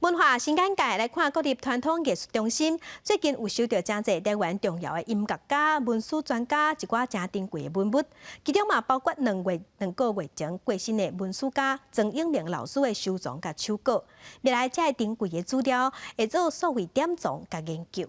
文化新眼界來看，國立傳統藝術中心最近有收著誠濟台灣重要的音樂家、文史專家一寡誠珍貴的文物，其中嘛包括2個月前過身的文史家莊永明老師的收藏佮手稿。未來這个珍貴的資料會做數位典藏佮研究。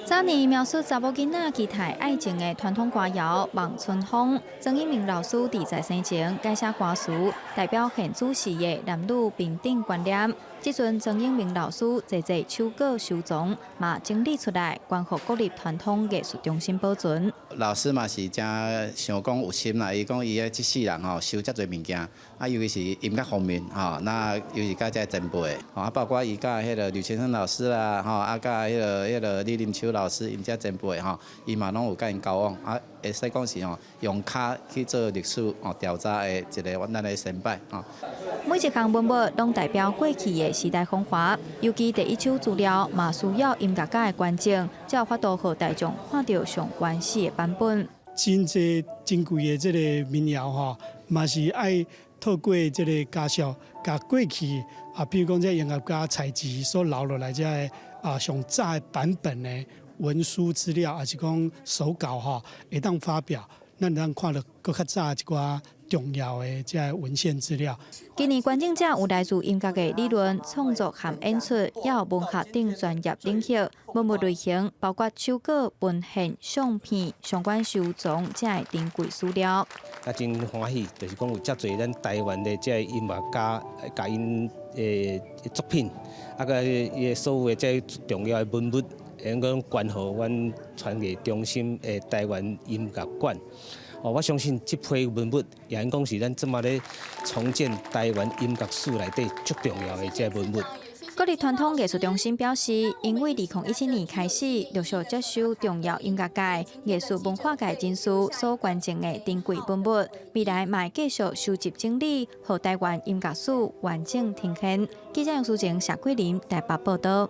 早年描述查某囡仔期待愛情的傳統歌謠《望春風》，莊永明老師佇在生前改寫歌詞，代表現主時的男女平等觀念。這陣莊永明老師濟濟手稿收藏，嘛整理出來，捐予國立傳統藝術中心保存。老師嘛是誠想講有心啦，伊講伊這世人吼收遮濟物件，啊尤其是音樂方面吼，那尤其是佮這前輩，吼啊包括伊佮彼個呂前生老師啦，吼啊佮彼個李林秋老師，𪜶這前輩吼，伊嘛攏有佮𪜶交往，啊會使講是吼用跤去做歷史吼調查的一個咱的先輩吼。每一項文物攏代表過去的時代風華，尤其第一手資料嘛需要音樂家的觀眾，才有法度予大眾看著上原始的版本。真濟珍貴的這个民謠吼，嘛是愛透過這个家屬，共過去啊，比如講這音樂家採集所留落來這个上早的版本的文書資料，抑是講手稿吼，會當發表，咱會當看著閣較早一寡重要的這个文獻資料。今年觀眾者有來自音樂的理論創作和演出，也有文學等專業領域。文物類型包括手稿、文獻、相片、相關收藏這个珍貴資料。啊，真歡喜，就是講有遮濟咱台灣的這个音樂家，共𪜶的作品，啊，佮伊的所有的這重要的文物，會用講捐予阮傳藝中心的台灣音樂館。哦，我相信這批文物也應講是咱這馬咧重建台灣音樂史內底足重要的這文物。國立傳統藝術中心表示，𪜶對2017年開始陸續接收重要音樂界、藝術文化界人士所捐贈的珍貴文物，未來嘛會繼續收集整理，予台灣音樂史完整呈現。記者楊淑靜、謝桂林台北報道。